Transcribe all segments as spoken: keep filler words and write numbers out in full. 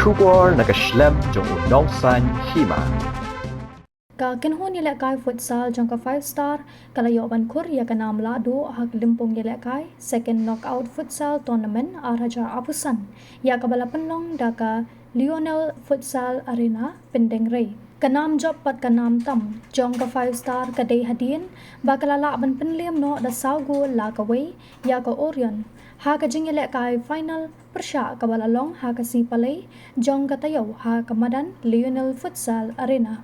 Khubor na ka shlem jong u nongsan hima. Ka kynhun ïalehkai futsal jong ka Five Star ka la ïoh ban khur ïa ka nam lahduh ha ka lympung ïalehkai Second Knockout Futsal Tournament ar hajar arphew san ïa kaba la pynlong da ka Lionel Futsal Arena, Pyndengrei. Ka nam jop bad ka nam tam jong ka Five Star ka dei hadien ba ka la lah ban pynlem noh da saw gol la kawei ïa ka Orion ha ka jingïalehkai final pyrshah kaba la long ha ka sngi Palei jong ka taïew ha ka madan Lionel Futsal Arena.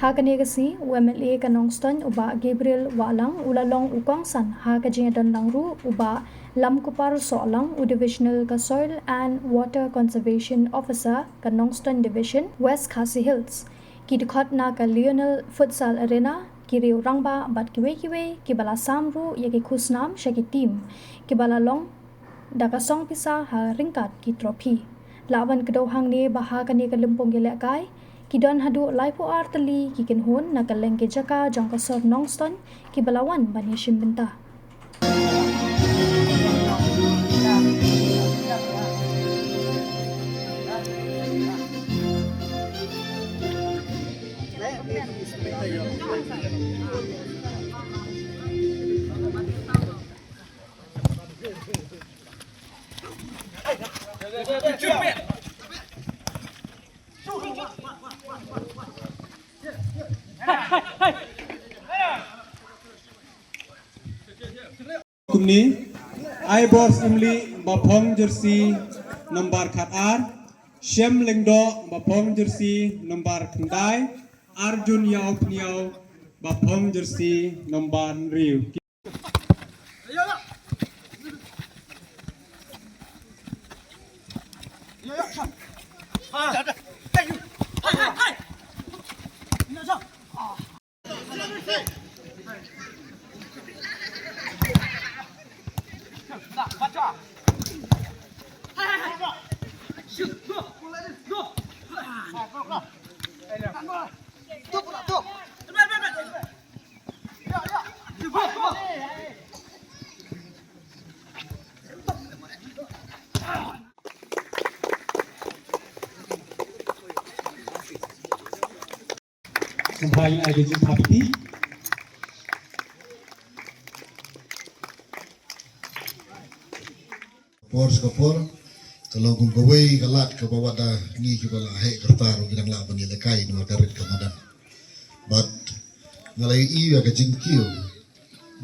Ha kane ka sngi, u M L A ka Nongstoiñ u Bah Gabriel Wahlang u la long u kongsan ha ka jingïadonlang ruh u Bah Lamkupar Sohlang, u Divisional ka Soil and Water Conservation Officer ka Nongstoiñ Division, West Khasi Hills. Ki dkhot na ka Lionel Futsal Arena, ki riew rangbah bad kiwei kiwei kiba la sam ruh ïa ki khusnam sha ki team kiba la long da ka song pisa ha ryngkat ki trophy. Lah ban kdew hangne ba ha kane ka lympung ïalehkai ki don haduh laiphew ar tylli ki kynhun na kylleng ki jaka jong ka sor Nongstoiñ kiba la wan ban ïashim bynta. Kumne, Aibor Syiemlieh ba phong jersey number khatar, Shem Lyngdoh ba phong jersey number khyndai, Arjun Ïawphniaw ba phong jersey number hynriew. Sngewbha ïa ka jingpynpaw. Por sha ka por ka long kum kawei ka lad kaba wat da ngi kiba la heh ka rta ruh ngi dang lah ban ïalehkai na ka rit ka madan. Bad nga la ïohi ïa ka jingkiew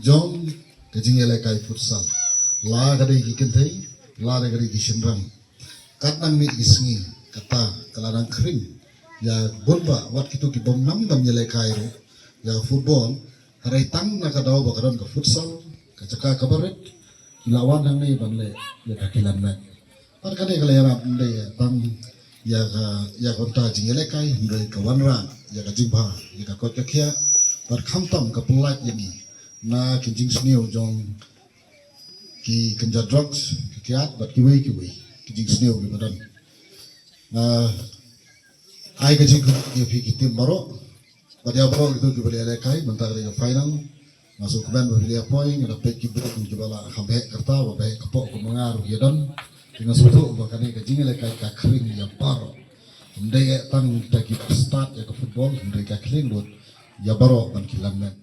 jong ka jingïalehkai futsal, la ka dei ki kynthei, la ka dei ki shynrang. Kat nang mih ki sngi kata ka la nang khring ïa bun ba wat kito ki bym nang ban ïalehkai ruh ïa ka football. Hynrei tang na ka daw ba ka don ka futsal, ka jaka kaba rit, ki la wan hangne ban leh ïa ka kilan met. Bad kane ka la ïarap ym dei tang ïa ka, ïa ka bynta jingïalehkai, hynrei ka wanrah ïa ka jingbha ïa ka koit ka khiah. Bad khamtam ka pynlait ïa ngi na ki jingsniew jong ki kynja drugs, ki kiad bad kiwei kiwei ki jingsniew kiba don. Nga ai ka jingkhublei ïa phi ki team baroh bad ïa baroh kito kiba la ïalehkai. Mynta ka dei ka final. Nga sngewkmen ba phi la ïapoi, nga da peit ki briew kiba la kham heh ka rta, ba heh kpoh kum nga ruh ïa don. Te nga sngewthuh ba kane ka jingïalehkai ka khring ïa baroh. Ym dei eh tang kita kiba stad ïa ka football, hynrei ka khring lut ïa baroh ban kilan met.